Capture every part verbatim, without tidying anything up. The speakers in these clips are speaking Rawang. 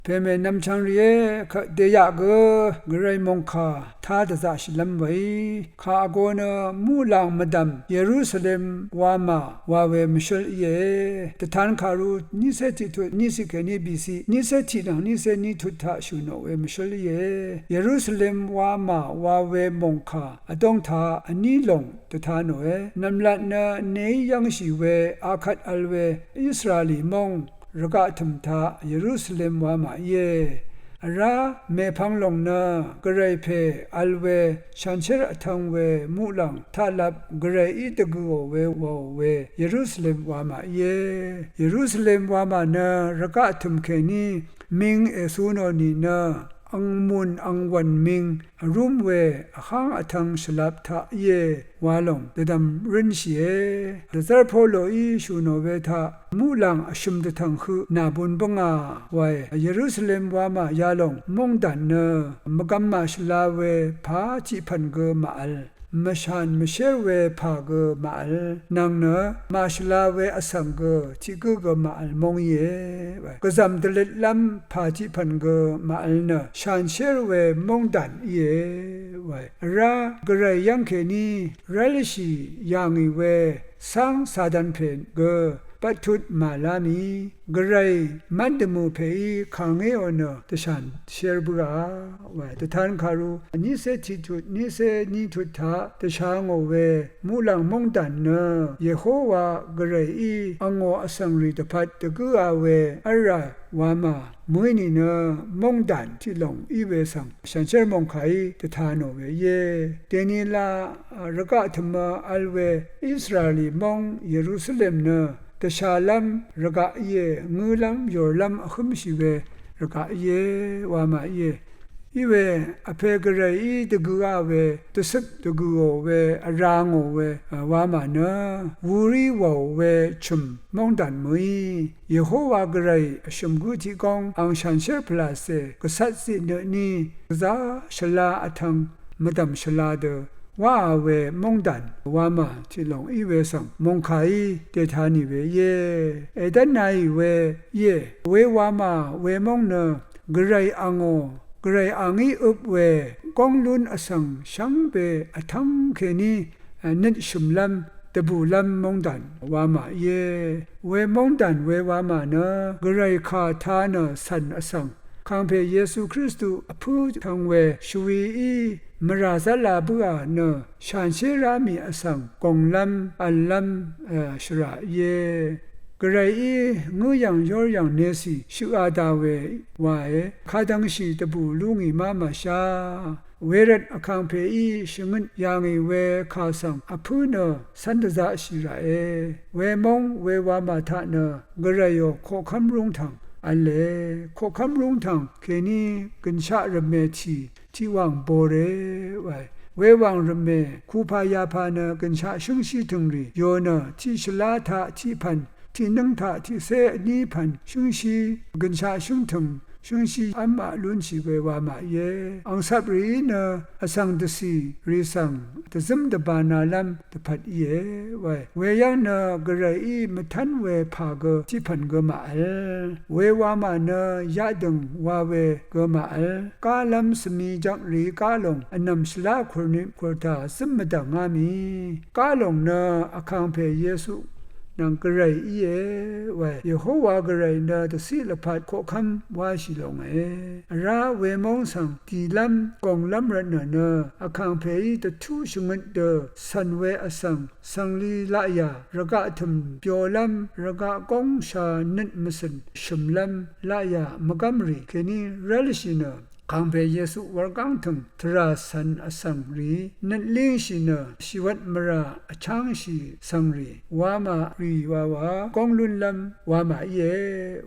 Pèmè nvmchvng rìé, kaq dèyaq gø gvray mòngkà tá dvzaqshìlv́m wèí, kà vgō nø muqlàng mvdv̀m Yerusalem wamà wa we mvshǿl íe. Dvtan kàru niqcé tiqtut niqciq kèní bìciq, niqcé tiq nvng niqcé ní tut taq shø̀ nò we mvshǿl íe. Yerusalem wamà wa we mòngkà vdóng taq vní lòng dvta nòe. Nv̀mlat nø vneí yv́ngshì we akvt vl we Israeli móng rvgaq tø̀m taq Yerusalem wamà íe. Vrá mèpvng lòng nø gvray pè vl we shanshér vtvng we muqlàng taqlap gvrayí dvgø̀ò we wàò we Yerusalem wamà íe. Yerusalem wamà nø rvgaq tø̀m kèní ming ècu nò nìnø angmùn angwv̀n ming vrúm we vháng vtvng shvlap taq íe wa lòng dvdv̀m rǿnshìe. Dvzv́r Poloí shø̀ nò we taq muqlàng vshø̀m dvtv̀ng høq nàbun bǿngà wae. Yerusalem wamà yalòng móngdàn nø mvgvm màshvla we pà tiqpv̀n gø màvl, mvshàn mvshér we pà gø màvl, nvng nø màshvla we vsvng gø tiqgǿ gø màvl móng íe wae. Gvzv̀m dvløtlv́m pà tiqpv̀n gø màvl nø shanshér we móngdàn íe wae. Vrá gvray yv́ng kèní rv́lshì yà ngì we cáng Satan pè gø bvttut màlá mì, gvray mv́n dvmø̀ pèí kàngéò nø dvshànshér bǿà wae. Dvtan kàru niqcé tiqtut niqcé ní tut taq dvsha ngò we muqlàng móngdàn nø Yehowa gvrayí angò vsvng rì dvpvt dvgǿa we v́lrà wamà mø̀í nìnø móngdàn tiqlòng í we svng shanshér mòngkàí dvta nò we íe. Dènila rvgaq tø̀mø vl we Israeli móng Yerusalem nø dvshalv́m rvgaq íe, ngǿlv́m yòrlv́m vhǿmshì we rvgaq íe wamà íe. Iwe vpè gvrayí dvgøa we, dvcøp dvgø̀ò we, vrangò we wamà nø wurí wàò we chø̀m móngdàn mø̀í Yehowa gvray vshø̀m gǿ tiq góng ang shanshér pvlàcè gvcvt zitnø tní gvzá shvla vtvng mvdv̀m shvla dø wáā we móngdàn wamà tiqlòng í we svng mòngkàí dèta nì we íe. Èdv́naì we íe. We wamà we móng nø gvray angò, gvray angí øp we góng lún vsvng shvngbe vtv́ng kèní nøt shø̀mlv́m dvbùlv́m móngdàn wamà íe. We móngdàn we wamà nø gvray kà tā nø cv̀n vsvng kàngpè Yesu Kristu vpǿ tvng we shvwií mvrà zv́lā bǿà nø shànshérá mì vsvng gònglv́m v̀llv́m shvrà íe. Gvrayí ngǿ yv̀ng yór yv̀ng necì shøqa da we wae, kadvngshì dvbù lú ngì má màshá. Wervt vkàngpèí shvngøt yà ngì we kà svng vpǿ nø cv́n dvzaqshì ràe. Wemóng wewamà taq nø gvrayò koqkv́m rúngtv̀ng v̄le. Koqkv́m rúngtv̀ng kèní gø̀nshaq rvmè tì tiqwàng bore wae. Wewàng rvmè kupà yapà nø gø̀nshaq shǿngshí tø̀ngrì yò nø tiqshvlá taq tiqpv̀n tiqnǿng taq tiqcé vní pv̀n shǿngshí gø̀nshaq shǿngtø̀ng shǿngshí v́m aq lúnshì we wamà íe. Angcvp rìí nø vsvng dvcì rì svng dvzǿm dvbānalv́m dvpvt íe wae. Weyv́ng nø gvrayí mvtv́n we pà gø tiqpv̀n gø màvl. Wewamà nø yaqdø̀ng wa we gø màvl. Gálv́m svmi jvk rìí gálòng vnv̀m shvlá kùrnip kùrtà zǿm mvdv̀ngá mì. Gálòng nø vkàngpè Yesu nvng gvray íe wae. Yehowa gvray nø dvciq lvpat koqkv́m wáshì longe. Vrá wemóng svng dìlv́m gònglv́m rvtnø nø vkàngpèí dvtú shvngøt dø cv̀n we vsvng svngli laqyà rvgaq tø̀m byolv́m rvgaq góngsha nøt mvcø̀n shø̀mlv́m laqyà mvgv́mrì kèní rv́lshì nø kàngpè Yesu wurgáng tø̀ng tvrà cv̀n vsvng rìí nøt língshì nø shìwvt mvrà vchángshì svng rì wamà rì wawa góng lúnlv́m wamà íe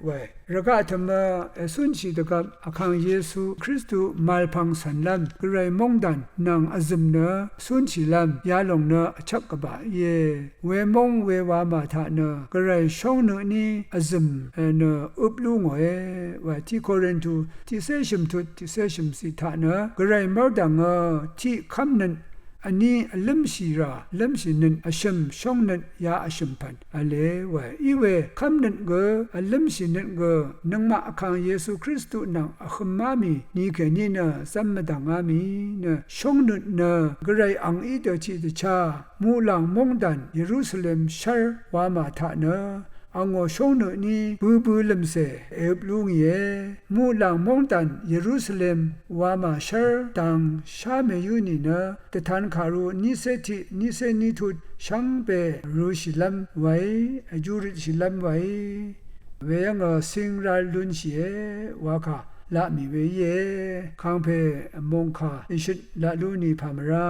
wae. Rvgaq tø̀mø ècúnshì dvgvp vkàng Yesu Kristu màlpv̀ng cv̀nlv́m gvray móngdàn nvng vzø̀m nø cúnshìlv́m yalòng nø vchvk gvbà íe. Wemóng wewamà taq nø gvray shóngnø tní vzø̀m nø øp lú ngòe wae. Tiq Korintu tiqcé shø̀mtut tiqcé shø̀mciq taq nø gvray mv́rdv̀ngø tiq kv́mnøt vní vlǿmshì rà vlǿmshì nøt vshø̀m shóngnøt ya vshø̀m pv̀n v̄le wae. Iwe kv́mnøt gø vlǿmshì nøt gø nøngmaq vkàng Yesu Kristu nvng vhømá mì ni kèní nø zv́m mvdv̀ngá mì nø shóngnøt nø gvray ang í dø tiqdvchá muqlàng móngdàn Yerusalem shv́r wamà taq nø angò shóngnøt ní bøbø lø̀mcè èøp lú ngìe. Muqlàng móngdàn Yerusalem wamà shv́r dang shá mèyú nìnø dvtan kàru nícé tiq nícé ní tut shvngbe rushìlv́m wae, vjú røtshìlv́m wae. Weyv́ngø cing ral lunshìe wakà laq mì we íe. Kangpè mòngkà ìshøt laq lú nì pà mvrá